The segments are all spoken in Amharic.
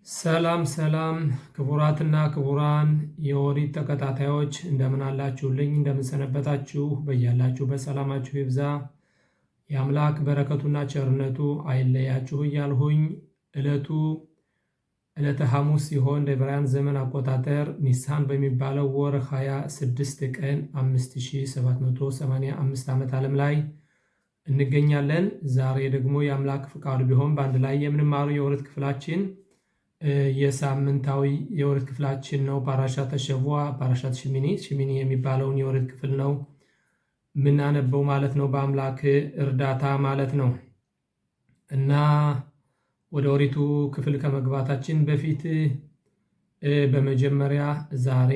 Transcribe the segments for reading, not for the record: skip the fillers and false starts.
ሰላም ሰላም ክቡራትና ክቡራን የኦሪት ተከታታዮች፣ እንደምን አላችሁልኝ? እንደምን ሰነበታችሁ? በያላችሁበት ሰላማችሁ ይብዛ። የአምላክ በረከቱና ቸርነቱ አይለያችሁ እያልሁኝ ዕለቱ ዕለተ ሐሙስ ሲሆን በዕብራውያን ዘመን አቆጣጠር ኒሳን በሚባለው ወር 26 ቀን 5785 ዓመት ዓለም ላይ እንገኛለን። ዛሬ ደግሞ የአምላክ ፍቃዱ ቢሆን በአንድ ላይ የምንማረው የኦሪት ክፍላችን የሳምንታዊ የኦሪት ክፍላችን ነው። פרשת השבוע פרשת שמיני שמיני የሚባለውን የኦሪት ክፍል ነው የምናነበው ማለት ነው፣ በአምላክ እርዳታ ማለት ነው። እና ወደ ኦሪቱ ክፍል ከመግባታችን በፊት በመጀመሪያ ዛሬ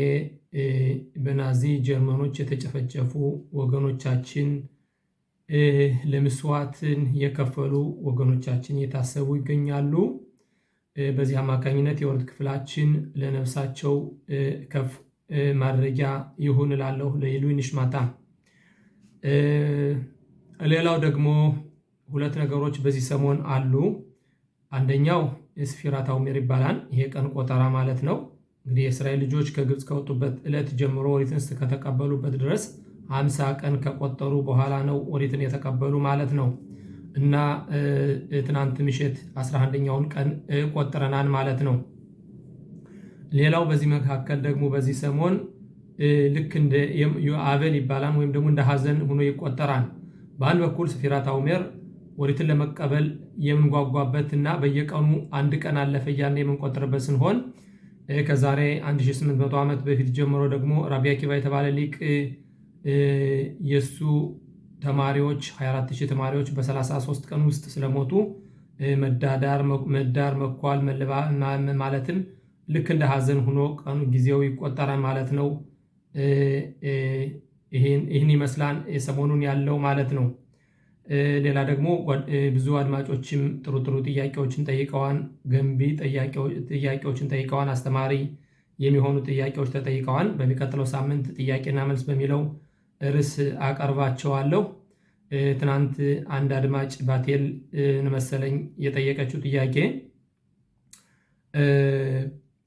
በናዚ ጀርመኖች የተጨፈጨፉ ወገኖቻችን፣ ለምስዋዕትን የከፈሉ ወገኖቻችን እየታሰቡ ይገኛሉ። በዚህ አማካኝነት የኦሪት ክፍላችን ለነፍሳቸው ከፍ ማድረጊያ ይሁን እላለሁ፣ לעילוי נשמתם። ሌላው ደግሞ ሁለት ነገሮች በዚህ ሰሞን አሉ። አንደኛው ספירת העומר ይባላል። ይሄ ቀን ቆጠራ ማለት ነው። እንግዲህ የእስራኤል ልጆች ከግብፅ ከወጡበት ዕለት ጀምሮ ኦሪትን እስከተቀበሉበት ድረስ 50 ቀን ከቆጠሩ በኋላ ነው ኦሪትን የተቀበሉ ማለት ነው። እና ትናንት ምሽት 11ኛውን ቀን ቆጥረናል ማለት ነው። ሌላው በዚህ መካከል ደግሞ በዚህ ሰሞን ልክ እንደ אבל ይባላል ወይም ደግሞ እንደ ሀዘን ሆኖ ይቆጠራል። በአንድ በኩል ספירת העומר ኦሪትን ለመቀበል የምንጓጓበት እና በየቀኑ አንድ ቀን አለፈ እያልን የምንቆጥርበት ስንሆን፣ ከዛሬ 1800 ዓመት በፊት ጀምሮ ደግሞ ራቢ አኪባ የተባለ ሊቅ የእሱ ተማሪዎች 24000 ተማሪዎች በ33 ቀን ውስጥ ስለሞቱ መዳዳር፣ መዳር፣ መኳል ማለትም ልክ እንደ ሀዘን ሆኖ ቀኑ ጊዜው ይቆጠራል ማለት ነው። ይህን ይመስላል የሰሞኑን ያለው ማለት ነው። ሌላ ደግሞ ብዙ አድማጮችም ጥሩ ጥሩ ጥያቄዎችን ጠይቀዋን፣ ገንቢ ጥያቄዎችን ጠይቀዋን፣ አስተማሪ የሚሆኑ ጥያቄዎች ተጠይቀዋን። በሚቀጥለው ሳምንት ጥያቄና መልስ በሚለው ርዕስ አቀርባቸዋለሁ። ትናንት አንድ አድማጭ ባቴል መሰለኝ የጠየቀችው ጥያቄ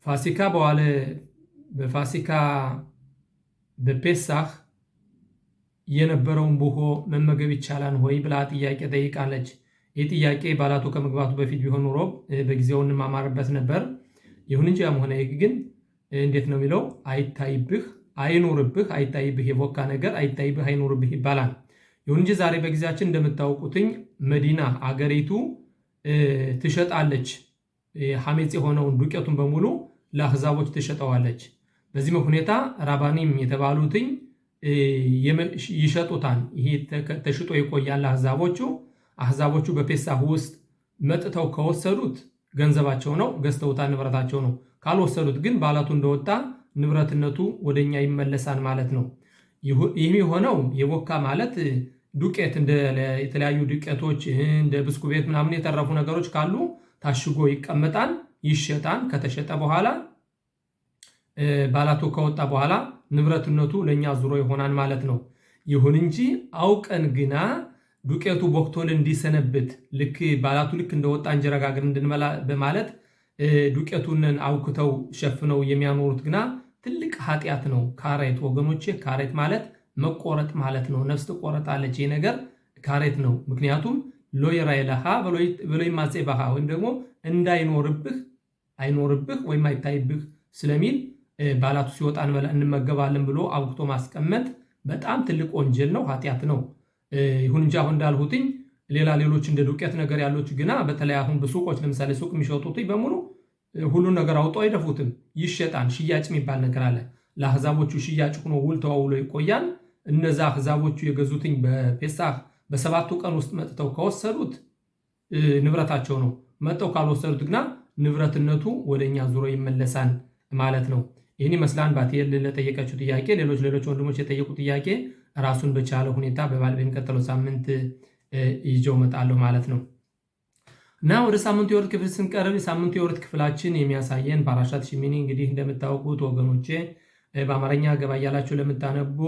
ፋሲካ በዋለ በፋሲካ በፔሳህ የነበረውን ቡሆ መመገብ ይቻላል ወይ ብላ ጥያቄ ጠይቃለች። ይህ ጥያቄ ባላቱ ከመግባቱ በፊት ቢሆን ኖሮ በጊዜው እንማማርበት ነበር። ይሁን እንጂ ያም ሆነ ግን እንዴት ነው የሚለው፣ አይታይብህ አይኑርብህ፣ አይታይብህ የቦካ ነገር አይታይብህ አይኑርብህ ይባላል። ይሁን እንጂ ዛሬ በጊዜያችን እንደምታውቁትኝ መዲና አገሪቱ ትሸጣለች። חמץ የሆነውን ዱቄቱን በሙሉ ለአህዛቦች ትሸጠዋለች። በዚህ ሁኔታ רבנים የተባሉትኝ ይሸጡታል። ይሄ ተሽጦ ይቆያል አህዛቦቹ። አህዛቦቹ በፔሳህ ውስጥ መጥተው ከወሰዱት ገንዘባቸው ነው፣ ገዝተውታል፣ ንብረታቸው ነው። ካልወሰዱት ግን ባላቱ እንደወጣ ንብረትነቱ ወደኛ ይመለሳል ማለት ነው። ይህም የሆነው የቦካ ማለት ዱቄት፣ እንደ የተለያዩ ዱቄቶች እንደ ብስኩቤት ምናምን የተረፉ ነገሮች ካሉ ታሽጎ ይቀመጣል፣ ይሸጣል። ከተሸጠ በኋላ ባላቱ ከወጣ በኋላ ንብረትነቱ ለእኛ ዙሮ ይሆናል ማለት ነው። ይሁን እንጂ አውቀን ግና ዱቄቱ ቦክቶል እንዲሰነብት ልክ ባላቱ ልክ እንደወጣ እንጀራ ጋግረን እንድንበላ በማለት ዱቄቱንን አውክተው ሸፍነው የሚያኖሩት ግና ትልቅ ኃጢአት ነው። כרת ወገኖቼ፣ כרת ማለት መቆረጥ ማለት ነው። ነፍስ ትቆረጣለች። ይህ ነገር כרת ነው። ምክንያቱም לא יראה לך ולא ימצא בך ወይም ደግሞ እንዳይኖርብህ፣ አይኖርብህ ወይም አይታይብህ ስለሚል ባላቱ ሲወጣ እንመገባለን ብሎ አውክቶ ማስቀመጥ በጣም ትልቅ ወንጀል ነው፣ ኃጢአት ነው። ይሁን እንጂ አሁን እንዳልሁትኝ ሌላ ሌሎች እንደ ዱቄት ነገር ያሎች ግና በተለይ አሁን በሱቆች ለምሳሌ ሱቅ የሚሸጡት በሙሉ ሁሉን ነገር አውጦ አይደፉትም፣ ይሸጣል። ሽያጭ የሚባል ነገር አለ። ለአህዛቦቹ ሽያጭ ሆኖ ውል ተዋውሎ ይቆያል። እነዛ አህዛቦቹ የገዙትኝ በፔሳህ በሰባቱ ቀን ውስጥ መጥተው ከወሰዱት ንብረታቸው ነው። መጥተው ካልወሰዱት ግና ንብረትነቱ ወደኛ ዙሮ ይመለሳል ማለት ነው። ይህን ይመስላል ባቴል ለጠየቀችው ጥያቄ። ሌሎች ሌሎች ወንድሞች የጠየቁ ጥያቄ ራሱን በቻለ ሁኔታ በባል በሚቀጥለው ሳምንት ይዤው እመጣለሁ ማለት ነው። እና ወደ ሳምንቱ የኦሪት ክፍል ስንቀርብ ሳምንቱ የኦሪት ክፍላችን የሚያሳየን פרשת שמיני፣ እንግዲህ እንደምታውቁት ወገኖቼ በአማርኛ ገባ እያላችሁ ለምታነቡ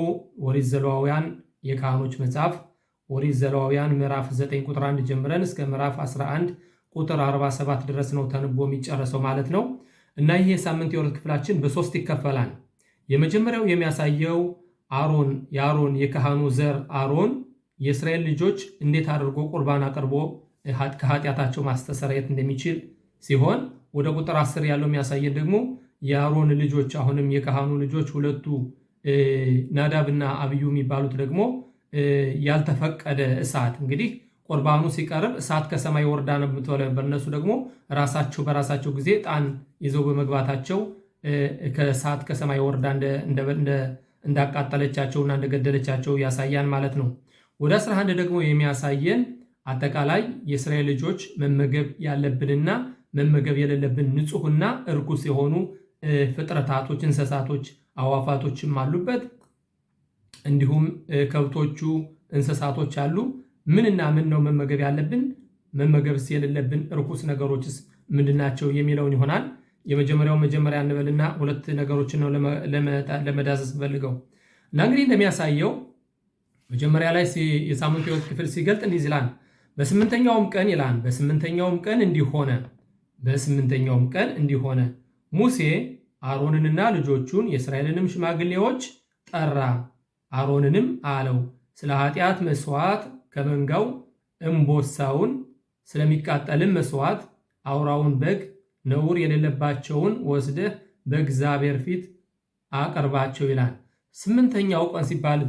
ኦሪት ዘሌዋውያን የካህኖች መጽሐፍ፣ ኦሪት ዘሌዋውያን ምዕራፍ 9 ቁጥር 1 ጀምረን እስከ ምዕራፍ 11 ቁጥር 47 ድረስ ነው ተንቦ የሚጨረሰው ማለት ነው። እና ይህ የሳምንት የኦሪት ክፍላችን በሶስት ይከፈላል። የመጀመሪያው የሚያሳየው አሮን የአሮን የካህኑ ዘር አሮን የእስራኤል ልጆች እንዴት አድርጎ ቁርባን አቅርቦ ከኃጢአታቸው ማስተሰረየት እንደሚችል ሲሆን ወደ ቁጥር 10 ያለው የሚያሳየን ደግሞ የአሮን ልጆች አሁንም የካህኑ ልጆች ሁለቱ ናዳብና አብዩ የሚባሉት ደግሞ ያልተፈቀደ እሳት እንግዲህ ቁርባኑ ሲቀርብ እሳት ከሰማይ ወርዳ ነው የምትበላው። በእነሱ ደግሞ ራሳቸው በራሳቸው ጊዜ ዕጣን ይዘው በመግባታቸው ከእሳት ከሰማይ ወርዳ እንዳቃጠለቻቸውና እንደገደለቻቸው ያሳያን ማለት ነው። ወደ 11 ደግሞ የሚያሳየን አጠቃላይ የእስራኤል ልጆች መመገብ ያለብንና መመገብ የሌለብን ንጹሕና እርኩስ የሆኑ ፍጥረታቶች፣ እንስሳቶች፣ አዋፋቶችም አሉበት። እንዲሁም ከብቶቹ፣ እንስሳቶች አሉ። ምንና ምን ነው መመገብ ያለብን፣ መመገብስ የሌለብን እርኩስ ነገሮችስ ምንድናቸው የሚለውን ይሆናል። የመጀመሪያው መጀመሪያ እንበልና ሁለት ነገሮችን ነው ለመዳሰስ ፈልገው እና እንግዲህ እንደሚያሳየው መጀመሪያ ላይ የሳምንቱ ሕይወት ክፍል ሲገልጥ እንዲህ ይላል። በስምንተኛውም ቀን ይላል። በስምንተኛውም ቀን እንዲህ ሆነ። በስምንተኛውም ቀን እንዲህ ሆነ፣ ሙሴ አሮንንና ልጆቹን የእስራኤልንም ሽማግሌዎች ጠራ። አሮንንም አለው፣ ስለ ኃጢአት መስዋዕት ከመንጋው እምቦሳውን፣ ስለሚቃጠልም መስዋዕት አውራውን በግ ነውር የሌለባቸውን ወስደህ በእግዚአብሔር ፊት አቅርባቸው ይላል። ስምንተኛው ቀን ሲባል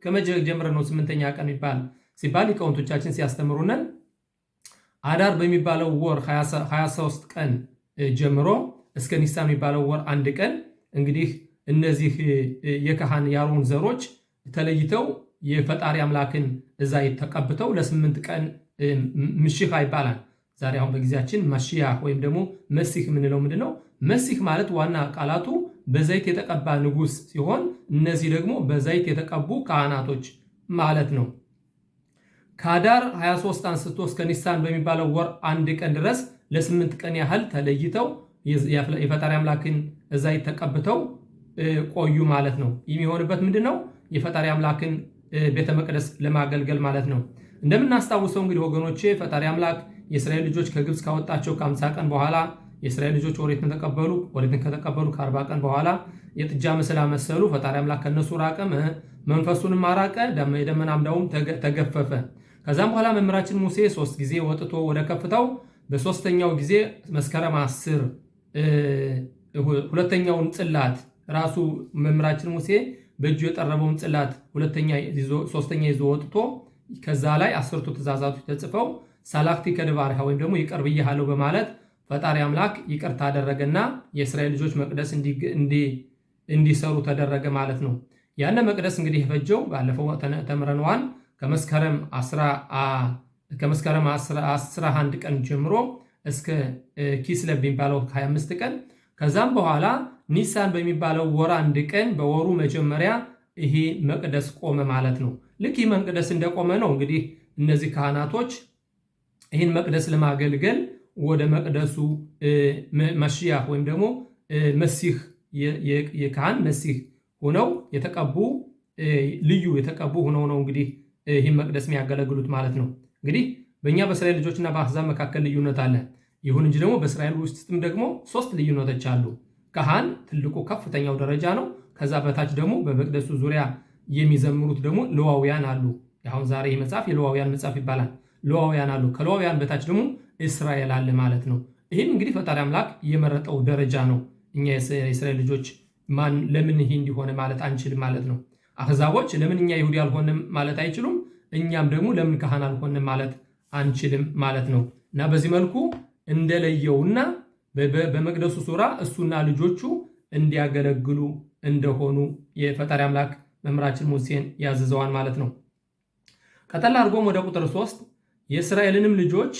ከመቼ ጀምረ ነው ስምንተኛ ቀን ይባል ሲባል ሊቃውንቶቻችን ሲያስተምሩነን አዳር በሚባለው ወር 23 ቀን ጀምሮ እስከ ኒሳን የሚባለው ወር አንድ ቀን እንግዲህ እነዚህ የካህን የአሮን ዘሮች ተለይተው የፈጣሪ አምላክን እዛ ተቀብተው ለስምንት ቀን ምሽኻ ይባላል። ዛሬ አሁን በጊዜያችን መሺያህ ወይም ደግሞ መሲህ የምንለው ምንድን ነው? መሲህ ማለት ዋና ቃላቱ በዘይት የተቀባ ንጉሥ ሲሆን እነዚህ ደግሞ በዘይት የተቀቡ ካህናቶች ማለት ነው። ከአዳር 23 አንስቶ እስከ ኒሳን በሚባለው ወር አንድ ቀን ድረስ ለስምንት ቀን ያህል ተለይተው የፈጣሪ አምላክን እዛ ተቀብተው ቆዩ ማለት ነው። የሚሆንበት ምንድን ነው? የፈጣሪ አምላክን ቤተ መቅደስ ለማገልገል ማለት ነው። እንደምናስታውሰው እንግዲህ ወገኖቼ ፈጣሪ አምላክ የእስራኤል ልጆች ከግብፅ ካወጣቸው ከ50 ቀን በኋላ የእስራኤል ልጆች ኦሪትን ተቀበሉ። ኦሪትን ከተቀበሉ ከ40 ቀን በኋላ የጥጃ ምስል አመሰሉ። ፈጣሪ አምላክ ከነሱ ራቀ፣ መንፈሱንም አራቀ፣ የደመና አምዳውም ተገፈፈ። ከዛም በኋላ መምህራችን ሙሴ ሶስት ጊዜ ወጥቶ ወደ ከፍታው በሶስተኛው ጊዜ መስከረም 10 ሁለተኛውን ጽላት ራሱ መምህራችን ሙሴ በእጁ የጠረበውን ጽላት ሶስተኛ ይዞ ወጥቶ ከዛ ላይ አስርቱ ትእዛዛቶች ተጽፈው ሳላክቲ ከድባርሃ ወይም ደግሞ ይቅር ብዬሃለሁ በማለት ፈጣሪ አምላክ ይቅርታ አደረገና የእስራኤል ልጆች መቅደስ እንዲሰሩ ተደረገ ማለት ነው። ያነ መቅደስ እንግዲህ የፈጀው ባለፈው ተምረነዋል። ከመስከረም 11 ቀን ጀምሮ እስከ ኪስለብ የሚባለው 25 ቀን ከዛም በኋላ ኒሳን በሚባለው ወር አንድ ቀን በወሩ መጀመሪያ ይሄ መቅደስ ቆመ ማለት ነው። ልክ ይህ መቅደስ እንደቆመ ነው እንግዲህ እነዚህ ካህናቶች ይህን መቅደስ ለማገልገል ወደ መቅደሱ መሺያህ ወይም ደግሞ መሲህ የካህን መሲህ ሆነው የተቀቡ ልዩ የተቀቡ ሆነው ነው እንግዲህ ይህን መቅደስ የሚያገለግሉት ማለት ነው። እንግዲህ በእኛ በእስራኤል ልጆችና በአሕዛብ መካከል ልዩነት አለ። ይሁን እንጂ ደግሞ በእስራኤል ውስጥም ደግሞ ሶስት ልዩነቶች አሉ። ካህን ትልቁ ከፍተኛው ደረጃ ነው። ከዛ በታች ደግሞ በመቅደሱ ዙሪያ የሚዘምሩት ደግሞ ሌዋውያን አሉ። አሁን ዛሬ ይህ መጽሐፍ የሌዋውያን መጽሐፍ ይባላል። ሌዋውያን አሉ። ከሌዋውያን በታች ደግሞ እስራኤል አለ ማለት ነው። ይህም እንግዲህ ፈጣሪ አምላክ የመረጠው ደረጃ ነው። እኛ የእስራኤል ልጆች ማን ለምን ይሄ እንዲሆነ ማለት አንችልም ማለት ነው። አሕዛቦች ለምን እኛ ይሁዲ አልሆንም ማለት አይችሉም። እኛም ደግሞ ለምን ካህን አልሆንም ማለት አንችልም ማለት ነው። እና በዚህ መልኩ እንደለየውና በመቅደሱ ሱራ እሱና ልጆቹ እንዲያገለግሉ እንደሆኑ የፈጣሪ አምላክ መምህራችን ሙሴን ያዘዘዋል ማለት ነው። ቀጠል አድርጎም ወደ ቁጥር 3 የእስራኤልንም ልጆች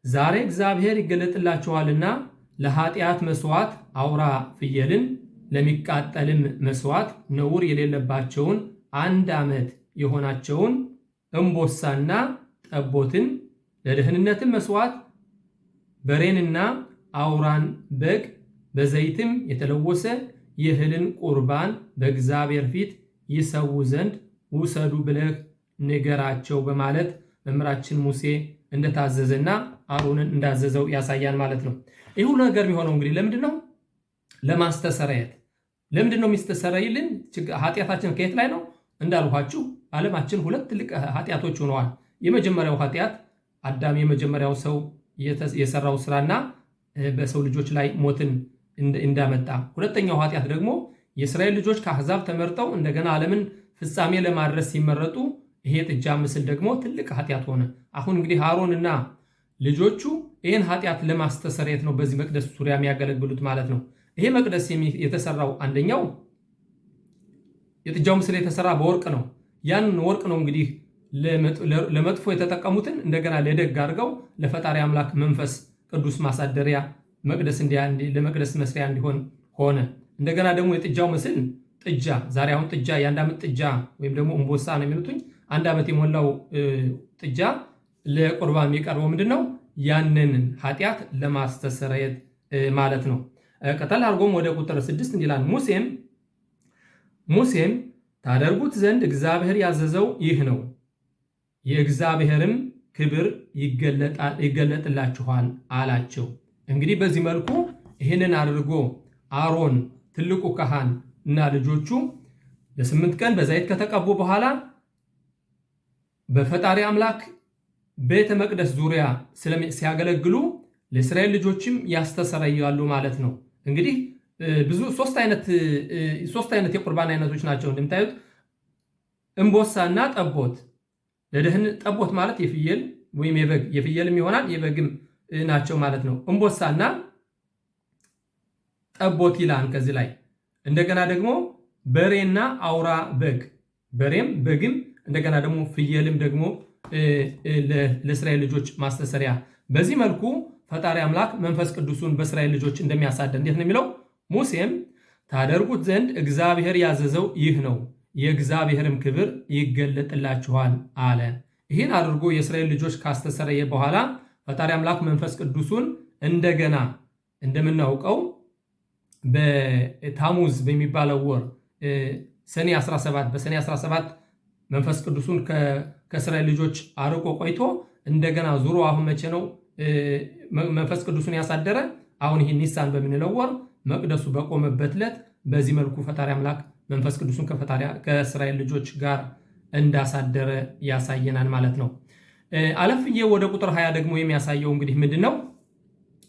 ዛሬ እግዚአብሔር ይገለጥላችኋልና ለኃጢአት መስዋዕት አውራ ፍየልን ለሚቃጠልም መስዋዕት ነውር የሌለባቸውን አንድ ዓመት የሆናቸውን እምቦሳና ጠቦትን ለደህንነትም መስዋዕት በሬንና አውራን በግ በዘይትም የተለወሰ የእህልን ቁርባን በእግዚአብሔር ፊት ይሰዉ ዘንድ ውሰዱ ብለህ ንገራቸው በማለት መምህራችን ሙሴ እንደታዘዘና አሮንን እንዳዘዘው ያሳያል ማለት ነው። ይህ ሁሉ ነገር የሚሆነው እንግዲህ ለምንድን ነው? ለማስተሰረየት። ለምንድን ነው የሚስተሰረይልን? ኃጢአታችን ከየት ላይ ነው? እንዳልኋችሁ ዓለማችን ሁለት ትልቅ ኃጢአቶች ሆነዋል። የመጀመሪያው ኃጢአት አዳም የመጀመሪያው ሰው የሰራው ስራና በሰው ልጆች ላይ ሞትን እንዳመጣ፣ ሁለተኛው ኃጢአት ደግሞ የእስራኤል ልጆች ከአሕዛብ ተመርጠው እንደገና ዓለምን ፍጻሜ ለማድረስ ሲመረጡ ይሄ ጥጃ ምስል ደግሞ ትልቅ ኃጢአት ሆነ። አሁን እንግዲህ አሮንና ልጆቹ ይህን ኃጢአት ለማስተሰረየት ነው በዚህ መቅደስ ዙሪያ የሚያገለግሉት ማለት ነው። ይሄ መቅደስ የተሰራው አንደኛው የጥጃው ምስል የተሰራ በወርቅ ነው። ያንን ወርቅ ነው እንግዲህ ለመጥፎ የተጠቀሙትን እንደገና ለደግ አድርገው ለፈጣሪ አምላክ መንፈስ ቅዱስ ማሳደሪያ መቅደስ ለመቅደስ መስሪያ እንዲሆን ሆነ። እንደገና ደግሞ የጥጃው ምስል ጥጃ ዛሬ አሁን ጥጃ የአንድ ዓመት ጥጃ ወይም ደግሞ እምቦሳ ነው የሚሉትኝ አንድ ዓመት የሞላው ጥጃ ለቁርባን የሚቀርበው ምንድን ነው? ያንን ኃጢአት ለማስተሰረየት ማለት ነው። ቀጠል አድርጎም ወደ ቁጥር 6 እንዲላል ሙሴም ታደርጉት ዘንድ እግዚአብሔር ያዘዘው ይህ ነው፣ የእግዚአብሔርም ክብር ይገለጥላችኋል አላቸው። እንግዲህ በዚህ መልኩ ይህንን አድርጎ አሮን ትልቁ ካህን እና ልጆቹ ለ8 ቀን በዘይት ከተቀቡ በኋላ በፈጣሪ አምላክ ቤተ መቅደስ ዙሪያ ሲያገለግሉ ለእስራኤል ልጆችም ያስተሰርያሉ ማለት ነው። እንግዲህ ብዙ ሶስት አይነት የቁርባን አይነቶች ናቸው እንደምታዩት፣ እምቦሳና ጠቦት። ለደህን ጠቦት ማለት የፍየል ወይም የበግ የፍየልም ይሆናል የበግም ናቸው ማለት ነው። እምቦሳና ጠቦት ይላል ከዚህ ላይ። እንደገና ደግሞ በሬና አውራ በግ፣ በሬም በግም እንደገና ደግሞ ፍየልም ደግሞ ለእስራኤል ልጆች ማስተሰሪያ። በዚህ መልኩ ፈጣሪ አምላክ መንፈስ ቅዱሱን በእስራኤል ልጆች እንደሚያሳደር እንዴት ነው የሚለው? ሙሴም ታደርጉት ዘንድ እግዚአብሔር ያዘዘው ይህ ነው፣ የእግዚአብሔርም ክብር ይገለጥላችኋል አለ። ይህን አድርጎ የእስራኤል ልጆች ካስተሰረየ በኋላ ፈጣሪ አምላክ መንፈስ ቅዱሱን እንደገና እንደምናውቀው በታሙዝ በሚባለው ወር ሰኔ 17 በሰኔ 17 መንፈስ ቅዱሱን ከእስራኤል ልጆች አርቆ ቆይቶ እንደገና ዙሮ አሁን መቼ ነው መንፈስ ቅዱሱን ያሳደረ? አሁን ይህን ኒሳን በምንለው ወር መቅደሱ በቆመበት ዕለት በዚህ መልኩ ፈጣሪ አምላክ መንፈስ ቅዱሱን ከእስራኤል ልጆች ጋር እንዳሳደረ ያሳየናል ማለት ነው። አለፍዬ ወደ ቁጥር 20 ደግሞ የሚያሳየው እንግዲህ ምንድን ነው?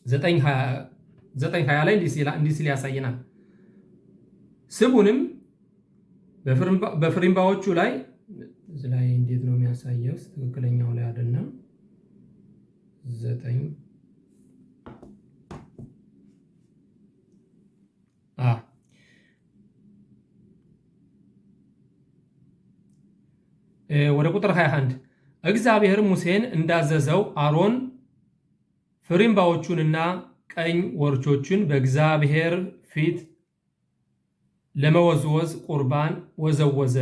9:20 ላይ እንዲህ ሲል ያሳየናል። ስቡንም በፍሪምባዎቹ ላይ እዚህ ላይ እንዴት ነው የሚያሳየው? ትክክለኛው ላይ አይደለም። 9 ወደ ቁጥር 21 እግዚአብሔር ሙሴን እንዳዘዘው አሮን ፍሪምባዎቹንና ቀኝ ወርቾቹን በእግዚአብሔር ፊት ለመወዝወዝ ቁርባን ወዘወዘ።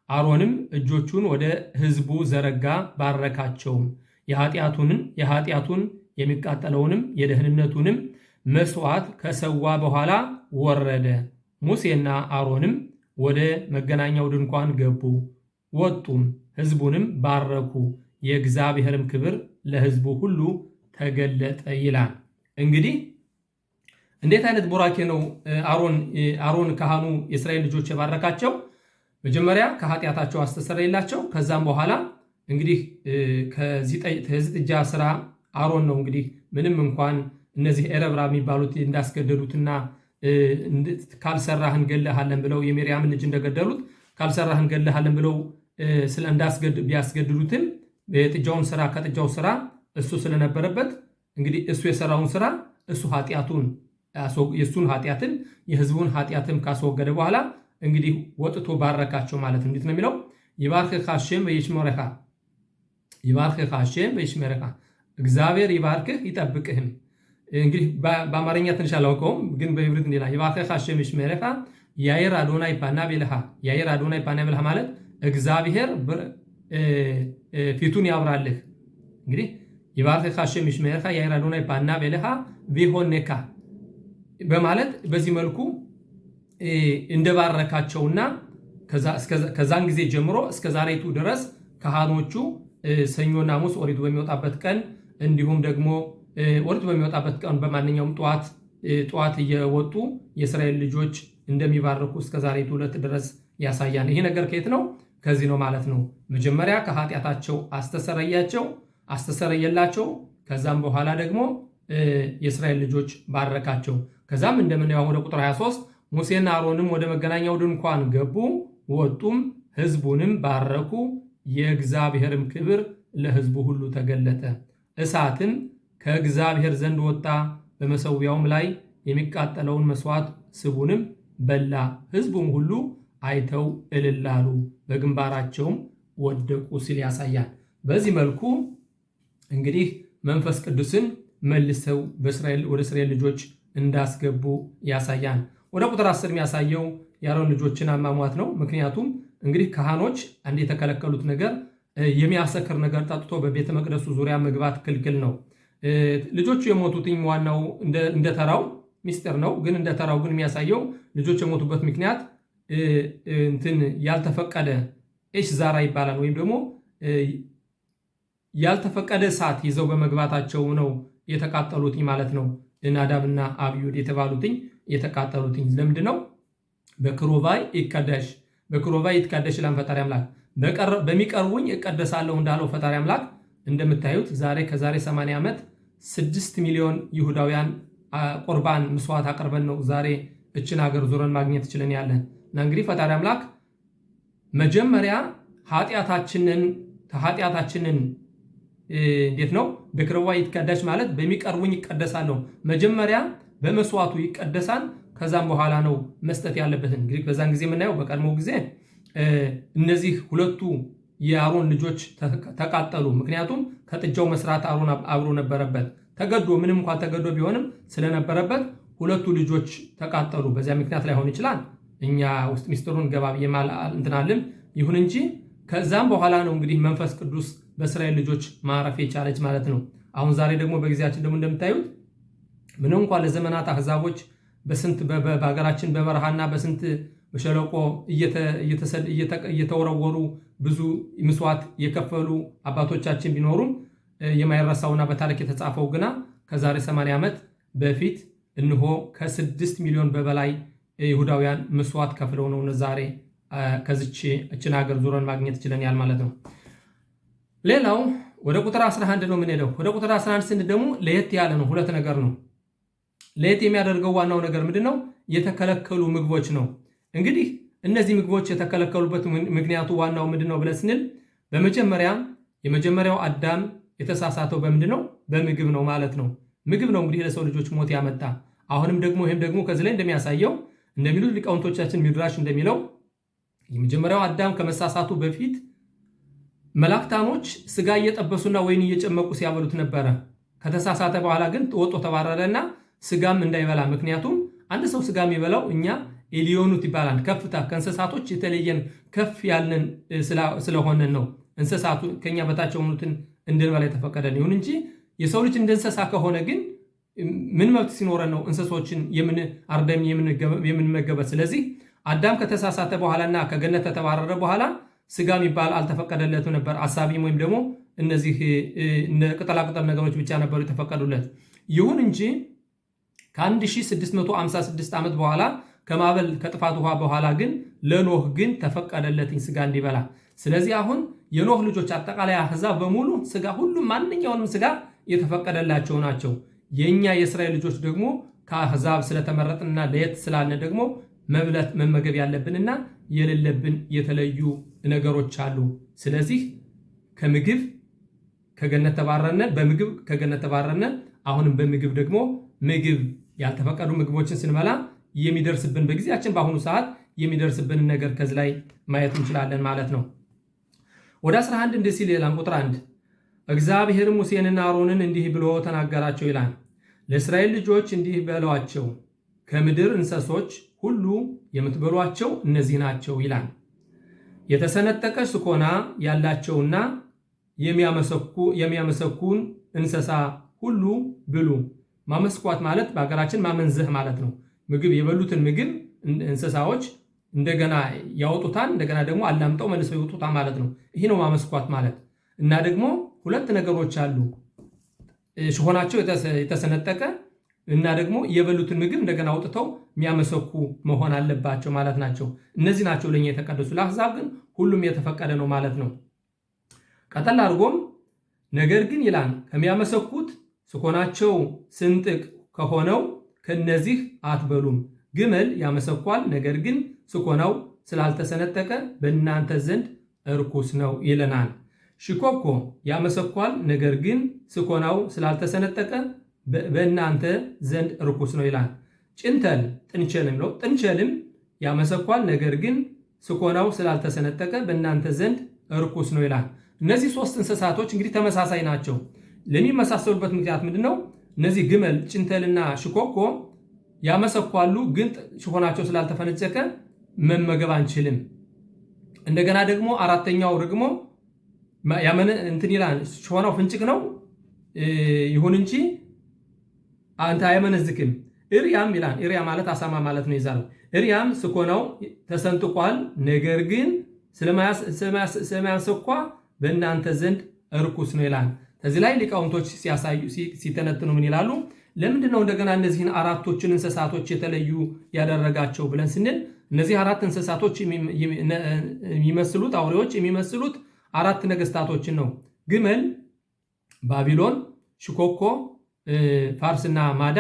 አሮንም እጆቹን ወደ ሕዝቡ ዘረጋ፣ ባረካቸውም። የኃጢአቱን የሚቃጠለውንም የደህንነቱንም መስዋዕት ከሰዋ በኋላ ወረደ። ሙሴና አሮንም ወደ መገናኛው ድንኳን ገቡ፣ ወጡም፣ ሕዝቡንም ባረኩ። የእግዚአብሔርም ክብር ለሕዝቡ ሁሉ ተገለጠ ይላል። እንግዲህ እንዴት አይነት ቡራኬ ነው አሮን ካህኑ የእስራኤል ልጆች የባረካቸው? መጀመሪያ ከኃጢአታቸው አስተሰረየላቸው። ከዛም በኋላ እንግዲህ ከዚህ ጥጃ ስራ አሮን ነው እንግዲህ ምንም እንኳን እነዚህ ኤረብራ የሚባሉት እንዳስገደዱትና ካልሰራህ እንገልሃለን ብለው የሚርያምን ልጅ እንደገደሉት ካልሰራህ እንገልሃለን ብለው ቢያስገድዱትም የጥጃውን ስራ ከጥጃው ስራ እሱ ስለነበረበት እንግዲህ እሱ የሰራውን ስራ እሱ ኃጢአቱን የእሱን ኃጢአትን የህዝቡን ኃጢአትም ካስወገደ በኋላ እንግዲህ ወጥቶ ባረካቸው ማለት ነው። እንዴት ነው የሚለው? ይባርክህ ሀሼም ወይሽመረካ፣ ይባርክህ ሀሼም ወይሽመረካ፣ እግዚአብሔር ይባርክህ ይጠብቅህም። እንግዲህ በአማርኛ ትንሽ አላውቀውም፣ ግን በዕብሪት እንዲህ ይላል ይባርክህ ሀሼም ወይሽመረካ ያይር አዶናይ ፓናቭ ኤልሃ። ያይር አዶናይ ፓናቭ ኤልሃ ማለት እግዚአብሔር ፊቱን ያብራልህ። እንግዲህ ይባርክህ ሀሼም ወይሽመረካ ያይር አዶናይ ፓናቭ ኤልሃ ቪሆኔካ በማለት በዚህ መልኩ እንደባረካቸውና ከዛን ጊዜ ጀምሮ እስከ ዛሬቱ ድረስ ካህኖቹ ሰኞና ሐሙስ ኦሪቱ በሚወጣበት ቀን እንዲሁም ደግሞ ኦሪቱ በሚወጣበት ቀን በማንኛውም ጠዋት ጠዋት እየወጡ የእስራኤል ልጆች እንደሚባርኩ እስከ ዛሬ ዕለት ድረስ ያሳያል። ይሄ ነገር ከየት ነው? ከዚህ ነው ማለት ነው። መጀመሪያ ከኃጢአታቸው አስተሰረያቸው አስተሰረየላቸው። ከዛም በኋላ ደግሞ የእስራኤል ልጆች ባረካቸው። ከዛም እንደምናየው ወደ ቁጥር 23 ሙሴና አሮንም ወደ መገናኛው ድንኳን ገቡ፣ ወጡም፣ ሕዝቡንም ባረኩ። የእግዚአብሔርም ክብር ለሕዝቡ ሁሉ ተገለጠ። እሳትም ከእግዚአብሔር ዘንድ ወጣ፣ በመሠዊያውም ላይ የሚቃጠለውን መስዋዕት ስቡንም በላ። ሕዝቡም ሁሉ አይተው እልል አሉ፣ በግንባራቸውም ወደቁ ሲል ያሳያል። በዚህ መልኩ እንግዲህ መንፈስ ቅዱስን መልሰው ወደ እስራኤል ልጆች እንዳስገቡ ያሳያል። ወደ ቁጥር 10 የሚያሳየው የአሮን ልጆችን አሟሟት ነው። ምክንያቱም እንግዲህ ካህኖች አንድ የተከለከሉት ነገር የሚያሰክር ነገር ጠጥቶ በቤተ መቅደሱ ዙሪያ መግባት ክልክል ነው። ልጆቹ የሞቱትኝ ዋናው እንደተራው ሚስጥር ነው። ግን እንደተራው ግን የሚያሳየው ልጆች የሞቱበት ምክንያት እንትን ያልተፈቀደ אש זרה ይባላል ወይም ደግሞ ያልተፈቀደ እሳት ይዘው በመግባታቸው ነው የተቃጠሉትኝ ማለት ነው። ናዳብና አብዩድ የተባሉትኝ የተቃጠሉትኝ ለምንድን ነው? בקרבי אתקדש בקרבי אתקדש ይላል ፈጣሪ አምላክ። በሚቀርቡኝ እቀደሳለሁ እንዳለው ፈጣሪ አምላክ እንደምታዩት ዛሬ ከዛሬ 80 ዓመት 6 ሚሊዮን ይሁዳውያን ቁርባን ምስዋዕት አቅርበን ነው ዛሬ እችን ሀገር ዞረን ማግኘት ችለን ያለን እና እንግዲህ ፈጣሪ አምላክ መጀመሪያ ኃጢአታችንን ኃጢአታችንን እንዴት ነው בקרבי אתקדש ማለት በሚቀርቡኝ ይቀደሳለሁ። መጀመሪያ በመስዋዕቱ ይቀደሳል። ከዛም በኋላ ነው መስጠት ያለበትን። እንግዲህ በዛን ጊዜ የምናየው በቀድሞ ጊዜ እነዚህ ሁለቱ የአሮን ልጆች ተቃጠሉ። ምክንያቱም ከጥጃው መስራት አሮን አብሮ ነበረበት። ተገዶ ምንም እንኳን ተገዶ ቢሆንም ስለነበረበት ሁለቱ ልጆች ተቃጠሉ። በዚያ ምክንያት ላይሆን ይችላል። እኛ ውስጥ ሚስጥሩን ገባ ብዬ እንትናልን። ይሁን እንጂ ከዛም በኋላ ነው እንግዲህ መንፈስ ቅዱስ በእስራኤል ልጆች ማረፍ የቻለች ማለት ነው። አሁን ዛሬ ደግሞ በጊዜያችን ደግሞ እንደምታዩት ምንም እንኳን ለዘመናት አሕዛቦች በስንት በሀገራችን በበረሃና በስንት በሸለቆ እየተወረወሩ ብዙ ምስዋዕት የከፈሉ አባቶቻችን ቢኖሩም የማይረሳውና በታሪክ የተጻፈው ግና ከዛሬ 80 ዓመት በፊት እንሆ ከ6 ሚሊዮን በበላይ ይሁዳውያን ምስዋዕት ከፍለው ነው ዛሬ ከዚች እችን ሀገር ዙረን ማግኘት ችለናል ማለት ነው። ሌላው ወደ ቁጥር 11 ነው የምንሄደው። ወደ ቁጥር 11 ስንት ደግሞ ለየት ያለ ነው። ሁለት ነገር ነው ለየት የሚያደርገው። ዋናው ነገር ምንድን ነው? የተከለከሉ ምግቦች ነው። እንግዲህ እነዚህ ምግቦች የተከለከሉበት ምክንያቱ ዋናው ምንድን ነው ብለን ስንል በመጀመሪያ የመጀመሪያው አዳም የተሳሳተው በምንድን ነው? በምግብ ነው ማለት ነው። ምግብ ነው እንግዲህ ለሰው ልጆች ሞት ያመጣ። አሁንም ደግሞ ይህም ደግሞ ከዚህ ላይ እንደሚያሳየው እንደሚሉት ሊቃውንቶቻችን ሚድራሽ እንደሚለው የመጀመሪያው አዳም ከመሳሳቱ በፊት መላእክታኖች ስጋ እየጠበሱና ወይን እየጨመቁ ሲያበሉት ነበረ። ከተሳሳተ በኋላ ግን ወጦ ተባረረና ስጋም እንዳይበላ። ምክንያቱም አንድ ሰው ስጋ የሚበላው እኛ עליונות ይባላል። ከፍታ ከእንስሳቶች የተለየን ከፍ ያልን ስለሆነን ነው። እንስሳቱ ከኛ በታች የሆኑትን እንድንበላ የተፈቀደን። ይሁን እንጂ የሰው ልጅ እንደ እንስሳ ከሆነ ግን ምን መብት ሲኖረን ነው እንስሶችን አርደን የምንመገበት? ስለዚህ አዳም ከተሳሳተ በኋላና ከገነት ከተባረረ በኋላ ስጋ የሚባል አልተፈቀደለትም ነበር። አሳቢም ወይም ደግሞ እነዚህ ቅጠላቅጠል ነገሮች ብቻ ነበሩ የተፈቀዱለት። ይሁን እንጂ ከ1656 ዓመት በኋላ ከማዕበል ከጥፋት ውሃ በኋላ ግን ለኖህ ግን ተፈቀደለትኝ ስጋ እንዲበላ። ስለዚህ አሁን የኖህ ልጆች አጠቃላይ አሕዛብ በሙሉ ስጋ ሁሉም ማንኛውንም ስጋ የተፈቀደላቸው ናቸው። የእኛ የእስራኤል ልጆች ደግሞ ከአሕዛብ ስለተመረጥንና ለየት ስላልን ደግሞ መብለት መመገብ ያለብንና የሌለብን የተለዩ ነገሮች አሉ። ስለዚህ ከምግብ ከገነት ተባረነ፣ በምግብ ከገነት ተባረነ። አሁንም በምግብ ደግሞ ምግብ ያልተፈቀዱ ምግቦችን ስንበላ የሚደርስብን በጊዜያችን በአሁኑ ሰዓት የሚደርስብንን ነገር ከዚህ ላይ ማየት እንችላለን ማለት ነው። ወደ 11 እንዲህ ሲል ይላል ቁጥር 1 እግዚአብሔር ሙሴንና አሮንን እንዲህ ብሎ ተናገራቸው ይላል። ለእስራኤል ልጆች እንዲህ በሏቸው ከምድር እንስሶች ሁሉ የምትበሏቸው እነዚህ ናቸው ይላል። የተሰነጠቀ ስኮና ያላቸውና የሚያመሰኩን እንስሳ ሁሉ ብሉ። ማመስኳት ማለት በሀገራችን ማመንዘህ ማለት ነው። ምግብ የበሉትን ምግብ እንስሳዎች እንደገና ያወጡታል፣ እንደገና ደግሞ አላምጠው መልሰው ይወጡታል ማለት ነው። ይህ ነው ማመስኳት ማለት። እና ደግሞ ሁለት ነገሮች አሉ፣ ሽሆናቸው የተሰነጠቀ እና ደግሞ የበሉትን ምግብ እንደገና አውጥተው የሚያመሰኩ መሆን አለባቸው ማለት ናቸው። እነዚህ ናቸው ለእኛ የተቀደሱ፣ ለአሕዛብ ግን ሁሉም የተፈቀደ ነው ማለት ነው። ቀጠል አድርጎም ነገር ግን ይላል ከሚያመሰኩት ስኮናቸው ስንጥቅ ከሆነው ከነዚህ አትበሉም። ግመል ያመሰኳል፣ ነገር ግን ስኮናው ስላልተሰነጠቀ በእናንተ ዘንድ እርኩስ ነው ይለናል። ሽኮኮ ያመሰኳል፣ ነገር ግን ስኮናው ስላልተሰነጠቀ በእናንተ ዘንድ እርኩስ ነው ይላል። ጭንተል ጥንቸል የሚለው ጥንቸልም ያመሰኳል፣ ነገር ግን ስኮናው ስላልተሰነጠቀ በእናንተ ዘንድ እርኩስ ነው ይላል። እነዚህ ሶስት እንስሳቶች እንግዲህ ተመሳሳይ ናቸው። ለሚመሳሰሉበት ምክንያት ምንድን ነው? እነዚህ ግመል፣ ጭንተልና ሽኮኮ ያመሰኳሉ፣ ግን ሽኮናቸው ስላልተፈነጨቀ መመገብ አንችልም። እንደገና ደግሞ አራተኛው ደግሞ እንትን ይላል፣ ሽሆናው ፍንጭቅ ነው። ይሁን እንጂ አንተ አያመነዝክም። እሪያም ይላል። እሪያ ማለት አሳማ ማለት ነው። ይዛለው እሪያም ስኮናው ተሰንጥቋል፣ ነገር ግን ስለማያሰኳ በእናንተ ዘንድ እርኩስ ነው ይላል። ከዚህ ላይ ሊቃውንቶች ሲያሳዩ ሲተነትኑ ምን ይላሉ? ለምንድን ነው እንደገና እነዚህን አራቶችን እንስሳቶች የተለዩ ያደረጋቸው ብለን ስንል እነዚህ አራት እንስሳቶች የሚመስሉት አውሬዎች የሚመስሉት አራት ነገስታቶችን ነው። ግመል ባቢሎን፣ ሽኮኮ ፋርስና ማዳ፣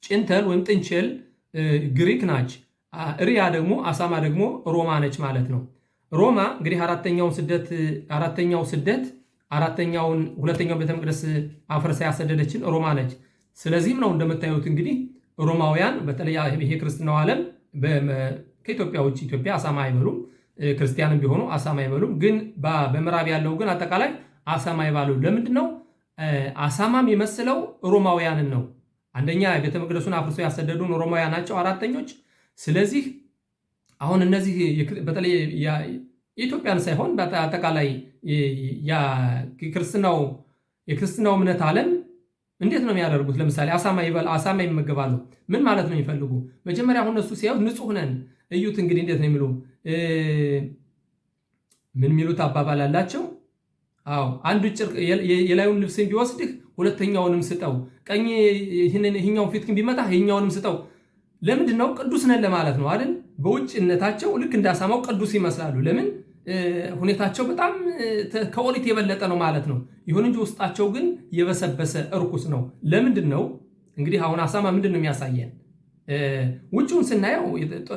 ጭንተል ወይም ጥንቸል ግሪክ ናች። እሪያ ደግሞ አሳማ ደግሞ ሮማ ነች ማለት ነው። ሮማ እንግዲህ አራተኛው ስደት አራተኛውን ሁለተኛውን ቤተ መቅደስ አፍርሳ ያሰደደችን ሮማ ነች። ስለዚህም ነው እንደምታዩት እንግዲህ ሮማውያን በተለይ ይሄ ክርስትናው ዓለም ከኢትዮጵያ ውጭ ኢትዮጵያ አሳማ አይበሉም፣ ክርስቲያንም ቢሆኑ አሳማ አይበሉም። ግን በምዕራብ ያለው ግን አጠቃላይ አሳማ ይባሉ። ለምንድን ነው አሳማ የሚመስለው? ሮማውያንን ነው። አንደኛ ቤተ መቅደሱን አፍርሰው ያሰደዱን ሮማውያን ናቸው አራተኞች። ስለዚህ አሁን እነዚህ በተለይ የኢትዮጵያን ሳይሆን አጠቃላይ የክርስትናው እምነት ዓለም እንዴት ነው የሚያደርጉት? ለምሳሌ አሳማ ይበል አሳማ ይመገባሉ። ምን ማለት ነው የሚፈልጉ? መጀመሪያ አሁን እነሱ ሲያዩት ንጹህ ነን እዩት እንግዲህ እንዴት ነው የሚሉ ምን የሚሉት አባባል አላቸው። አዎ አንዱ ጨርቅ የላዩን ልብስን ቢወስድህ ሁለተኛውንም ስጠው፣ ቀኝ ይህኛውን ፊት ግን ቢመታ ይህኛውንም ስጠው። ለምንድን ነው ቅዱስ ነን ለማለት ነው አይደል? በውጭነታቸው ልክ እንዳሳማው ቅዱስ ይመስላሉ። ለምን ሁኔታቸው በጣም ከኦሪት የበለጠ ነው ማለት ነው። ይሁን እንጂ ውስጣቸው ግን የበሰበሰ እርኩስ ነው። ለምንድን ነው እንግዲህ አሁን አሳማ ምንድን ነው የሚያሳየን? ውጭውን ስናየው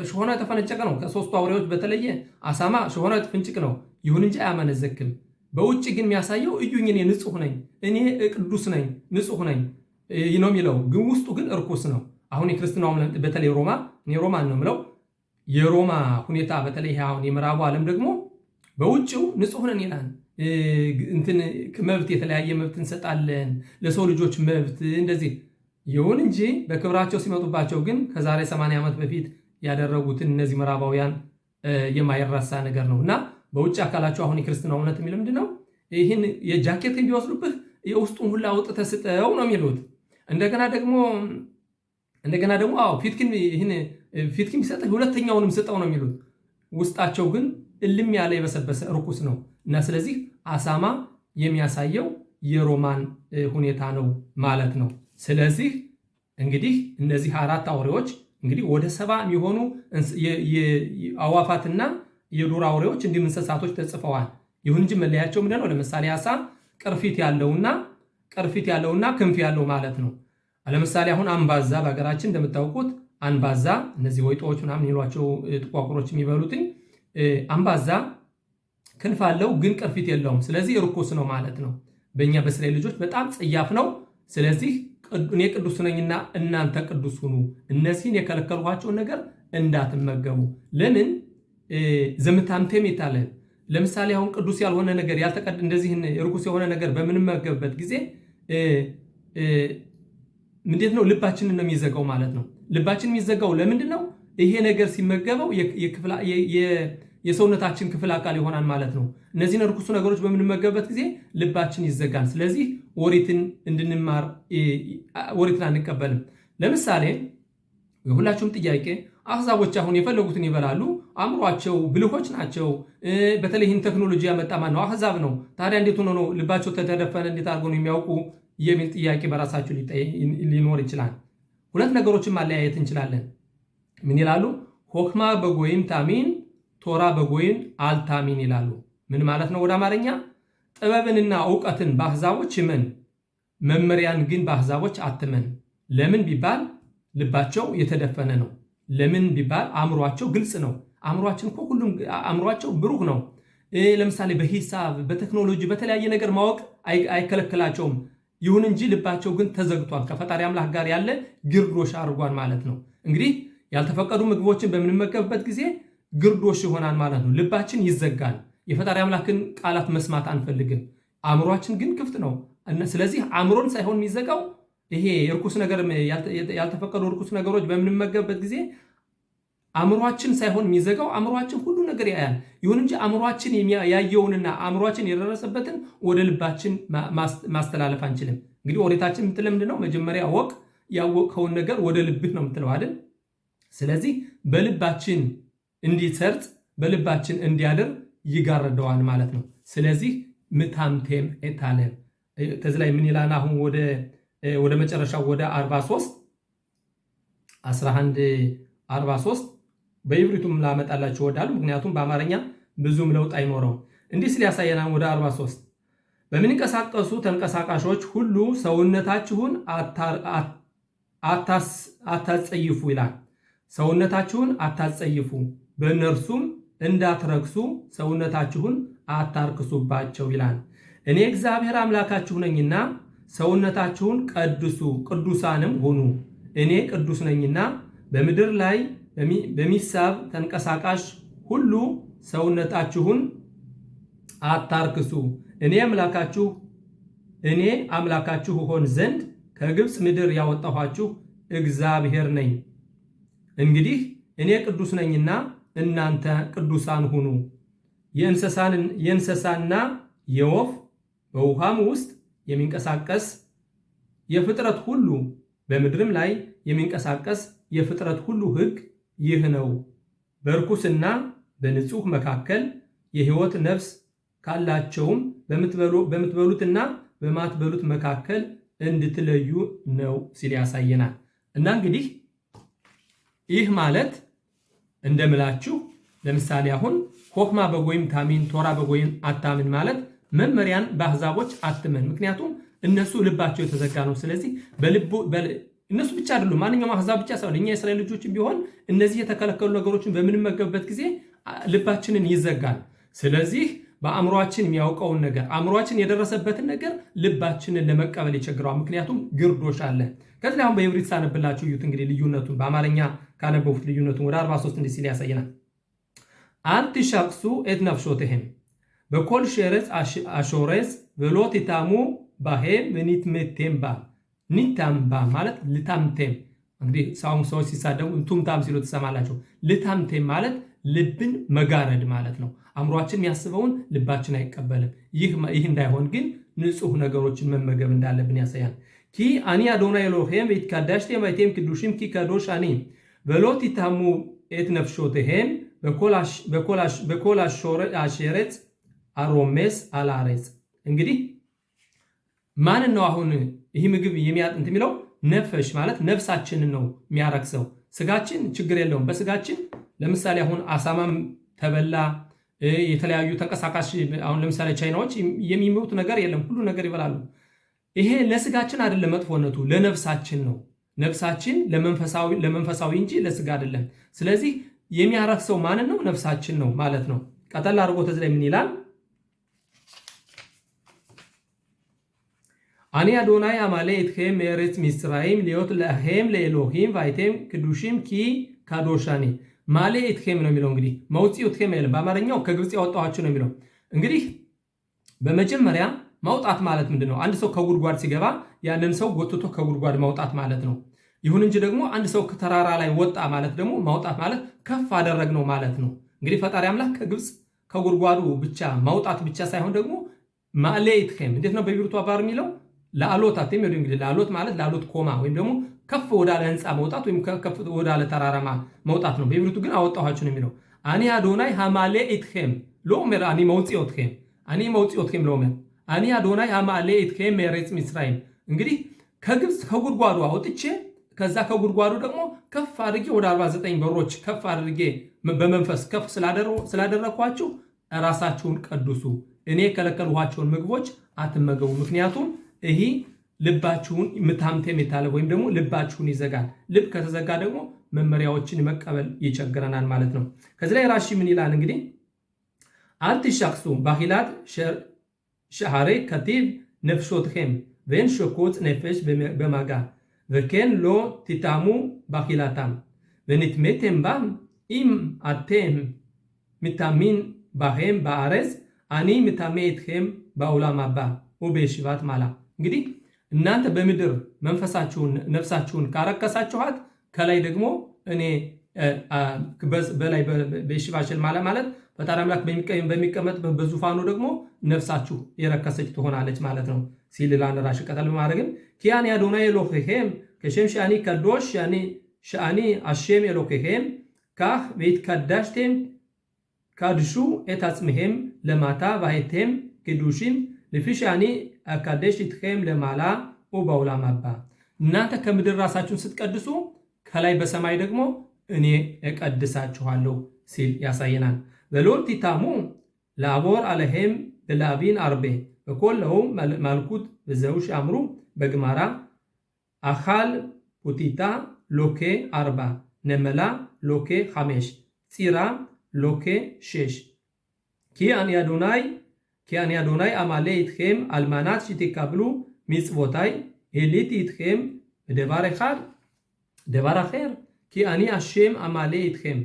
ሽሆና የተፈነጨቀ ነው። ከሶስቱ አውሬዎች በተለየ አሳማ ሽሆና ፍንጭቅ ነው። ይሁን እንጂ አያመነዘክም። በውጭ ግን የሚያሳየው እዩኝ፣ እኔ ንጹሕ ነኝ፣ እኔ ቅዱስ ነኝ፣ ንጹሕ ነኝ ነው የሚለው። ግን ውስጡ ግን እርኩስ ነው። አሁን የክርስትናው በተለይ ሮማ፣ እኔ ሮማን ነው የምለው፣ የሮማ ሁኔታ በተለይ አሁን የምዕራቡ ዓለም ደግሞ በውጭው ንጹሕ ነን ይላል። እንትን መብት የተለያየ መብት እንሰጣለን ለሰው ልጆች መብት እንደዚህ። ይሁን እንጂ በክብራቸው ሲመጡባቸው ግን ከዛሬ 80 ዓመት በፊት ያደረጉትን እነዚህ ምዕራባውያን የማይረሳ ነገር ነው እና በውጭ አካላቸው አሁን የክርስትናው እምነት የሚል ምንድን ነው? ይህን የጃኬትን ቢወስዱብህ የውስጡን ሁላ አውጥተህ ስጠው ነው የሚሉት። እንደገና ደግሞ አዎ ፊትክን ይህን ፊትክን ቢሰጥህ ሁለተኛውንም ስጠው ነው የሚሉት። ውስጣቸው ግን እልም ያለ የበሰበሰ ርኩስ ነው እና ስለዚህ አሳማ የሚያሳየው የሮማን ሁኔታ ነው ማለት ነው። ስለዚህ እንግዲህ እነዚህ አራት አውሬዎች እንግዲህ ወደ 70 የሚሆኑ አዋፋትና የዱር አውሬዎች እንዲሁም እንስሳቶች ተጽፈዋል። ይሁን እንጂ መለያቸው ምንድን ነው? ለምሳሌ አሳ ቅርፊት ያለውና ክንፍ ያለው ማለት ነው። ለምሳሌ አሁን አምባዛ በሀገራችን እንደምታውቁት አንባዛ እነዚህ ወይጦዎች ምናምን የሚሏቸው ጥቋቁሮች የሚበሉትኝ አምባዛ ክንፍ አለው ግን ቅርፊት የለውም። ስለዚህ ርኩስ ነው ማለት ነው። በእኛ በእስራኤል ልጆች በጣም ጸያፍ ነው። ስለዚህ እኔ ቅዱስ ነኝና እናንተ ቅዱስ ሁኑ፣ እነዚህን የከለከልኋቸውን ነገር እንዳትመገቡ። ለምን ዘምታምቴም ይታለ ለምሳሌ አሁን ቅዱስ ያልሆነ ነገር እንደዚህ ርኩስ የሆነ ነገር በምንመገብበት ጊዜ እንዴት ነው ልባችንን ነው የሚዘጋው ማለት ነው። ልባችን የሚዘጋው ለምንድን ነው? ይሄ ነገር ሲመገበው የሰውነታችን ክፍል አካል ይሆናል ማለት ነው። እነዚህን ርኩሱ ነገሮች በምንመገብበት ጊዜ ልባችን ይዘጋል። ስለዚህ ኦሪትን እንድንማር ኦሪትን አንቀበልም። ለምሳሌ የሁላችሁም ጥያቄ አሕዛቦች አሁን የፈለጉትን ይበላሉ፣ አእምሯቸው ብልሆች ናቸው። በተለይ ይህን ቴክኖሎጂ ያመጣ ማን ነው? አሕዛብ ነው። ታዲያ እንዴት ሆኖ ነው ልባቸው ተደፈነ? እንዴት አድርገው ነው የሚያውቁ የሚል ጥያቄ በራሳቸው ሊኖር ይችላል። ሁለት ነገሮችን ማለያየት እንችላለን። ምን ይላሉ? חכמה בגויים תאמין תורה בגויים אל תאמין ይላሉ። ምን ማለት ነው? ወደ አማርኛ ጥበብንና እውቀትን በአሕዛቦች እመን፣ መመሪያን ግን በአሕዛቦች አትመን። ለምን ቢባል ልባቸው የተደፈነ ነው። ለምን ቢባል አእምሯቸው ግልጽ ነው። አእምሯችን እኮ ሁሉም አእምሯቸው ብሩህ ነው። ለምሳሌ በሂሳብ በቴክኖሎጂ በተለያየ ነገር ማወቅ አይከለክላቸውም። ይሁን እንጂ ልባቸው ግን ተዘግቷል። ከፈጣሪ አምላክ ጋር ያለ ግርዶሽ አድርጓል ማለት ነው። እንግዲህ ያልተፈቀዱ ምግቦችን በምንመገብበት ጊዜ ግርዶሽ ይሆናል ማለት ነው። ልባችን ይዘጋል። የፈጣሪ አምላክን ቃላት መስማት አንፈልግም። አእምሯችን ግን ክፍት ነው። ስለዚህ አእምሮን ሳይሆን የሚዘጋው ይሄ እርኩስ ነገር ያልተፈቀዱ እርኩስ ነገሮች በምንመገብበት ጊዜ አእምሯችን ሳይሆን የሚዘጋው አእምሯችን ሁሉ ነገር ያያል። ይሁን እንጂ አእምሯችን ያየውንና አእምሯችን የደረሰበትን ወደ ልባችን ማስተላለፍ አንችልም። እንግዲህ ኦሪታችን የምትለው ምንድን ነው? መጀመሪያ ወቅ ያወቅኸውን ነገር ወደ ልብህ ነው የምትለው አይደል? ስለዚህ በልባችን እንዲሰርጽ በልባችን እንዲያድር ይጋርደዋል ማለት ነው። ስለዚህ מטמתם את הלב ከዚህ ላይ ምን ይላል? አሁን ወደ መጨረሻው ወደ 43 11 43 በኢብሪቱም ላመጣላችሁ እወዳለሁ፣ ምክንያቱም በአማርኛ ብዙም ለውጥ አይኖረውም። እንዲህ ሲል ያሳየናል። ወደ 43 በሚንቀሳቀሱ ተንቀሳቃሾች ሁሉ ሰውነታችሁን አታጸይፉ ይላል። ሰውነታችሁን አታጸይፉ፣ በእነርሱም እንዳትረክሱ ሰውነታችሁን አታርክሱባቸው ይላል። እኔ እግዚአብሔር አምላካችሁ ነኝና ሰውነታችሁን ቀድሱ፣ ቅዱሳንም ሁኑ። እኔ ቅዱስ ነኝና በምድር ላይ በሚሳብ ተንቀሳቃሽ ሁሉ ሰውነታችሁን አታርክሱ። እኔ አምላካችሁ እሆን ዘንድ ከግብፅ ምድር ያወጣኋችሁ እግዚአብሔር ነኝ። እንግዲህ እኔ ቅዱስ ነኝና እናንተ ቅዱሳን ሁኑ። የእንስሳና የወፍ በውሃም ውስጥ የሚንቀሳቀስ የፍጥረት ሁሉ በምድርም ላይ የሚንቀሳቀስ የፍጥረት ሁሉ ሕግ ይህ ነው። በርኩስና በንጹሕ መካከል የሕይወት ነፍስ ካላቸውም በምትበሉትና በማትበሉት መካከል እንድትለዩ ነው ሲል ያሳየናል። እና እንግዲህ ይህ ማለት እንደምላችሁ ለምሳሌ አሁን חכמה בגויים תאמין תורה בגויים אל תאמין ማለት መመሪያን በአሕዛቦች አትመን። ምክንያቱም እነሱ ልባቸው የተዘጋ ነው። ስለዚህ እነሱ ብቻ አይደሉም፣ ማንኛውም አሕዛብ ብቻ ሳይሆን እኛ የእስራኤል ልጆችን ቢሆን እነዚህ የተከለከሉ ነገሮችን በምንመገብበት ጊዜ ልባችንን ይዘጋል። ስለዚህ በአእምሯችን የሚያውቀውን ነገር አእምሯችን የደረሰበትን ነገር ልባችንን ለመቀበል ይቸግረዋል። ምክንያቱም ግርዶሽ አለ። ከዚህ አሁን በኢብሪት ሳነብላችሁ እዩት እንግዲህ ልዩነቱን በአማርኛ ካነበቡት ልዩነቱን ወደ 43 እንዲህ ሲል ያሳየናል። אל תשקצו את נפשותיכם בכל שרץ השורץ ולא תטמאו בהם ונטמתם בם נטמא בם ማለት לטמטם እንግዲህ ሰውን ሰዎች ሲሳደቡ ቱምታም ሲሉ ትሰማላቸው። לטמטם ማለት ልብን መጋረድ ማለት ነው። አእምሯችን የሚያስበውን ልባችን አይቀበልም። ይህ እንዳይሆን ግን ንጹህ ነገሮችን መመገብ እንዳለብን ያሳያል። כי אני אדוני אלוהיכם והתקדשתם והייתם קדושים כי קדוש אני ולא תטמאו את נפשותיכם בכל השרץ הרומש על הארץ። እንግዲህ ማንን ነው አሁን ይህ ምግብ የሚያጥንት የሚለው? ነፈሽ ማለት ነፍሳችንን ነው የሚያረክሰው። ስጋችን ችግር የለውም። በስጋችን ለምሳሌ አሁን አሳማም ተበላ የተለያዩ ተንቀሳቃሽ አሁን ለምሳሌ ቻይናዎች የሚሞቱ ነገር የለም፣ ሁሉ ነገር ይበላሉ። ይሄ ለስጋችን አይደለም መጥፎነቱ፣ ለነፍሳችን ነው። ነፍሳችን ለመንፈሳዊ እንጂ ለስጋ አይደለም። ስለዚህ የሚያረክሰው ማንን ነው? ነፍሳችን ነው ማለት ነው። ቀጠል አድርጎ ተዝ ላይ ምን ይላል? אני אדוני המעלה אתכם מארץ מצרים להיות לכם לאלוהים והייתם קדושים כי קדוש אני። מעלה אתכם ነው የሚለው እንግዲህ מוציא אתכם አይልም። በአማርኛው ከግብፅ ያወጣኋችሁ ነው የሚለው። እንግዲህ በመጀመሪያ ማውጣት ማለት ምንድን ነው? አንድ ሰው ከጉድጓድ ሲገባ ያንን ሰው ጎትቶ ከጉድጓድ ማውጣት ማለት ነው። ይሁን እንጂ ደግሞ አንድ ሰው ከተራራ ላይ ወጣ ማለት ደግሞ ማውጣት ማለት ከፍ አደረግነው ማለት ነው። እንግዲህ ፈጣሪ አምላክ ከግብፅ ከጉድጓዱ ብቻ ማውጣት ብቻ ሳይሆን ደግሞ מעלה אתכם እንዴት ነው በቢሩቱ አባር የሚለው להעלות אתם יודעים እንግዲህ להעלות ማለት לעלות קומה ወይም ደግሞ ከፍ ወዳለ ህንፃ መውጣት ወይም ከፍ ወዳለ ተራራማ መውጣት ነው። በዕብሪቱ ግን አወጣኋችሁ ነው የሚለው። אני אדוני המעלה אתכם לא אומר אני מוציא אתכם אני מוציא אתכם לא אומר אני אדוני המעלה אתכם מארץ מצרים። እንግዲህ ከግብፅ ከጉድጓዱ አውጥቼ ከዛ ከጉድጓዱ ደግሞ ከፍ አድርጌ ወደ 49 በሮች ከፍ አድርጌ በመንፈስ ከፍ ስላደረግኳችሁ ራሳችሁን ቀድሱ፣ እኔ የከለከልኋቸውን ምግቦች አትመገቡ። ምክንያቱም ይህ ልባችሁን מטמטם את הלב ወይም ደግሞ ልባችሁን ይዘጋል። ልብ ከተዘጋ ደግሞ መመሪያዎችን መቀበል ይቸግረናል ማለት ነው። ከዚህ ላይ ራሺ ምን ይላል እንግዲህ אל תשקצו באכילת שהרי כתיב נפשותיכם ואין שיקוץ נפש במגע וכן לא תטמאו באכילתם ונטמאתם בם אם אתם מטמאין בהם בארץ אני מטמא אתכם בעולם הבא ובישיבת מעלה። እንግዲህ እናንተ በምድር መንፈሳችሁን ነፍሳችሁን ካረከሳችኋት ከላይ ደግሞ እኔ በላይ በ ישיבה של מעלה ማለት ፈጣሪ አምላክ በሚቀመጥበት በዙፋኑ ደግሞ ነፍሳችሁ የረከሰች ትሆናለች ማለት ነው ሲል ላን ራሺ ቀጠል በማድረግም כי אני אדוני אלוהיכם כשם שאני קדוש שאני השם אלוהיכם כך והתקדשתם קדשו את עצמכם למטה והייתם קדושים לפי שאני אקדש אתכם למעלה ובעולם הבא። እናንተ ከምድር ራሳችሁን ስትቀድሱ ከላይ በሰማይ ደግሞ እኔ እቀድሳችኋለሁ ሲል ያሳየናል። ולא תטמאו לעבור עליהם בלאווין הרבה וכל ההוא מלקות וזהו שאמרו בגמרא אכל פוטיטא לוקה ארבע נמלה לוקה חמש צירה לוקה שש כי אני אדוני כי אני אדוני המעלה אתכם על מנת שתקבלו מצוותי העליתי אתכם בדבר אחד דבר אחר כי אני השם המעלה אתכם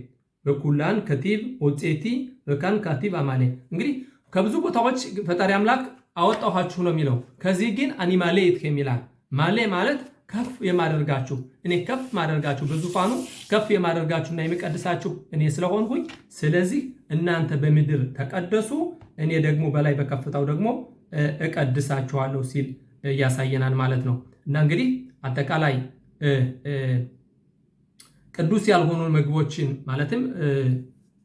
בכולן כתיב הוצאתי וכאן כתיב המעלה። እንግዲህ ከብዙ ቦታዎች ፈጣሪ አምላክ አወጣኋችሁ ነው የሚለው። ከዚህ ግን אני מעלה אתכם ይላል። מעלה ማለት ከፍ የማደርጋችሁ እኔ ከፍ ማደርጋችሁ በዙፋኑ ከፍ የማደርጋችሁና የሚቀድሳችሁ እኔ ስለሆንኩኝ፣ ስለዚህ እናንተ በምድር ተቀደሱ፣ እኔ ደግሞ በላይ በከፍታው ደግሞ እቀድሳችኋለሁ ሲል ያሳየናል ማለት ነው። እና እንግዲህ አጠቃላይ ቅዱስ ያልሆኑ ምግቦችን ማለትም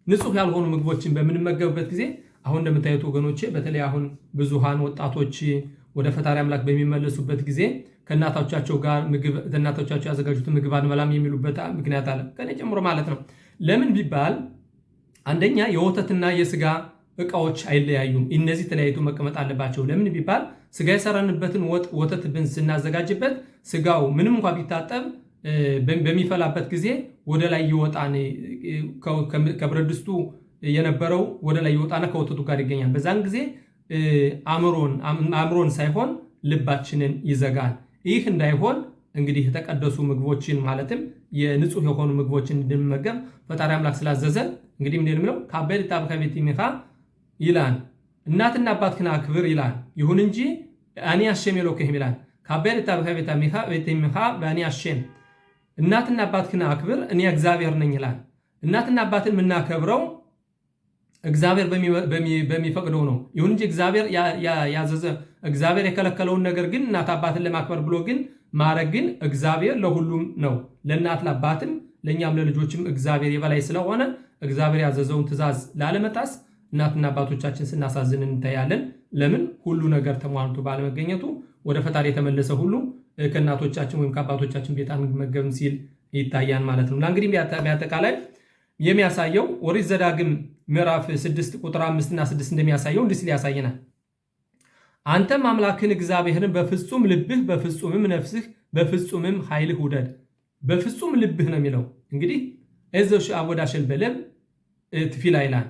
ንጹህ ያልሆኑ ምግቦችን በምንመገብበት ጊዜ አሁን እንደምታዩት ወገኖቼ፣ በተለይ አሁን ብዙሃን ወጣቶች ወደ ፈጣሪ አምላክ በሚመለሱበት ጊዜ ከእናቶቻቸው ጋር ምግብ እናቶቻቸው ያዘጋጁትን ምግብ አንበላም የሚሉበት ምክንያት አለ፣ ከእኔ ጨምሮ ማለት ነው። ለምን ቢባል አንደኛ የወተትና የስጋ እቃዎች አይለያዩም። እነዚህ ተለያይቶ መቀመጥ አለባቸው። ለምን ቢባል ስጋ የሰራንበትን ወጥ ወተት ብን ስናዘጋጅበት ስጋው ምንም እንኳ ቢታጠብ በሚፈላበት ጊዜ ወደ ላይ ይወጣን፣ ከብረት ድስቱ የነበረው ወደ ላይ ይወጣና ከወተቱ ጋር ይገኛል። በዛን ጊዜ አእምሮን ሳይሆን ልባችንን ይዘጋል። ይህ እንዳይሆን እንግዲህ የተቀደሱ ምግቦችን ማለትም የንጹህ የሆኑ ምግቦችን እንድንመገብ ፈጣሪ አምላክ ስላዘዘ እንግዲህ ምንድን የሚለው כבד את אביך ואת אמך ይላል። እናትና አባትህን አክብር ይላል። ይሁን እንጂ אני השם אלוהיכם ይላል። כבד את אביך ואת אמך ואני השם እናትና አባትህን አክብር እኔ እግዚአብሔር ነኝ ይላል። እናትና አባትን የምናከብረው እግዚአብሔር በሚፈቅደው ነው። ይሁን እንጂ እግዚአብሔር ያዘዘ እግዚአብሔር የከለከለውን ነገር ግን እናት አባትን ለማክበር ብሎ ግን ማድረግ ግን እግዚአብሔር ለሁሉም ነው። ለእናት ለአባትም ለእኛም ለልጆችም እግዚአብሔር የበላይ ስለሆነ እግዚአብሔር ያዘዘውን ትእዛዝ ላለመጣስ እናትና አባቶቻችን ስናሳዝን እንታያለን። ለምን ሁሉ ነገር ተሟልቶ ባለመገኘቱ ወደ ፈጣሪ የተመለሰ ሁሉ ከእናቶቻችን ወይም ከአባቶቻችን ቤት አንመገብም ሲል ይታያል ማለት ነው። እና እንግዲህ በአጠቃላይ የሚያሳየው ኦሪት ዘዳግም ምዕራፍ 6 ቁጥር 5 እና 6 እንደሚያሳየው እንዲህ ሲል ያሳየናል። አንተም አምላክህን እግዚአብሔርን በፍጹም ልብህ በፍጹምም ነፍስህ በፍጹምም ኃይልህ ውደድ። በፍጹም ልብህ ነው የሚለው። እንግዲህ איזו עבודה של בלב תפילה ይላል።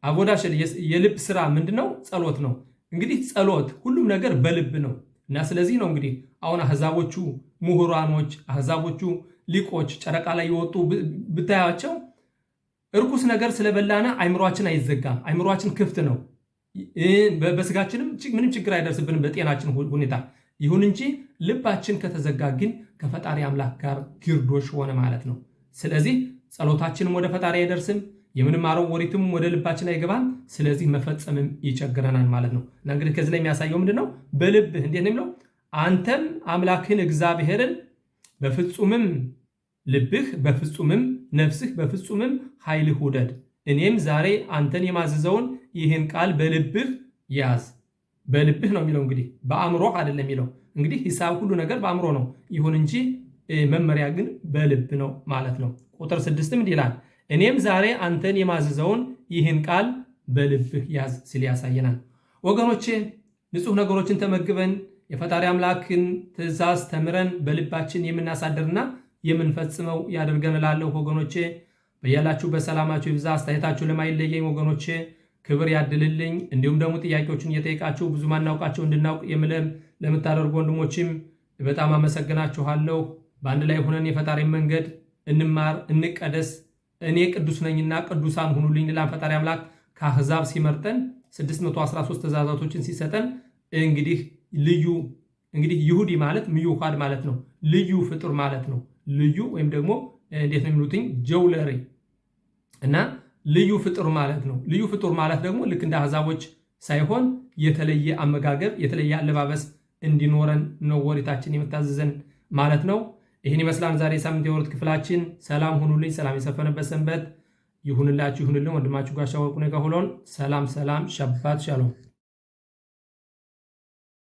עבודה של የልብ ስራ ምንድነው? ጸሎት ነው። እንግዲህ ጸሎት ሁሉም ነገር በልብ ነው እና ስለዚህ ነው እንግዲህ አሁን አህዛቦቹ ምሁራኖች፣ አህዛቦቹ ሊቆች ጨረቃ ላይ የወጡ ብታያቸው እርኩስ ነገር ስለበላነ አይምሯችን አይዘጋም። አይምሯችን ክፍት ነው። በስጋችንም ምንም ችግር አይደርስብንም በጤናችን ሁኔታ። ይሁን እንጂ ልባችን ከተዘጋ ግን ከፈጣሪ አምላክ ጋር ግርዶሽ ሆነ ማለት ነው። ስለዚህ ጸሎታችንም ወደ ፈጣሪ አይደርስም፣ የምንማረው ወሪትም ወደ ልባችን አይገባም። ስለዚህ መፈጸምም ይቸግረናል ማለት ነው። እና እንግዲህ ከዚህ ላይ የሚያሳየው ምንድን ነው? በልብህ እንዴት ነው የሚለው? አንተም አምላክህን እግዚአብሔርን በፍጹምም ልብህ፣ በፍጹምም ነፍስህ፣ በፍጹምም ኃይልህ ውደድ። እኔም ዛሬ አንተን የማዘዘውን ይህን ቃል በልብህ ያዝ። በልብህ ነው የሚለው፣ እንግዲህ በአእምሮህ አይደለም የሚለው። እንግዲህ ሂሳብ ሁሉ ነገር በአእምሮ ነው። ይሁን እንጂ መመሪያ ግን በልብ ነው ማለት ነው። ቁጥር 6ም እንዲህ ይላል፣ እኔም ዛሬ አንተን የማዘዘውን ይህን ቃል በልብህ ያዝ ሲል ያሳየናል። ወገኖቼ፣ ንጹህ ነገሮችን ተመግበን የፈጣሪ አምላክን ትእዛዝ ተምረን በልባችን የምናሳድርና የምንፈጽመው ያደርገን እላለሁ። ወገኖቼ፣ በያላችሁ በሰላማችሁ ይብዛ። አስተያየታችሁ ለማይለየኝ ወገኖቼ ክብር ያድልልኝ። እንዲሁም ደግሞ ጥያቄዎችን እየጠየቃችሁ ብዙ ማናውቃቸው እንድናውቅ የምለም ለምታደርጉ ወንድሞችም በጣም አመሰግናችኋለሁ። በአንድ ላይ ሆነን የፈጣሪ መንገድ እንማር፣ እንቀደስ። እኔ ቅዱስ ነኝና ቅዱሳን ሁኑልኝ ላን ፈጣሪ አምላክ ከአሕዛብ ሲመርጠን 613 ትእዛዛቶችን ሲሰጠን እንግዲህ ልዩ፣ እንግዲህ ይሁዲ ማለት מיוחד ማለት ነው። ልዩ ፍጡር ማለት ነው። ልዩ ወይም ደግሞ እንዴት ነው የሚሉትኝ jewelry እና ልዩ ፍጡር ማለት ነው። ልዩ ፍጡር ማለት ደግሞ ልክ እንደ አሕዛቦች ሳይሆን የተለየ አመጋገብ፣ የተለየ አለባበስ እንዲኖረን ነው ወሪታችን የምታዘዘን ማለት ነው። ይህን ይመስላል ዛሬ ሳምንት የወሩት ክፍላችን። ሰላም ሁኑልኝ። ሰላም የሰፈነበት ሰንበት ይሁንላችሁ፣ ይሁንልን። ወንድማችሁ ጋሻ ወርቁ ነጋ ሁሎን። ሰላም ሰላም። שבת שלום።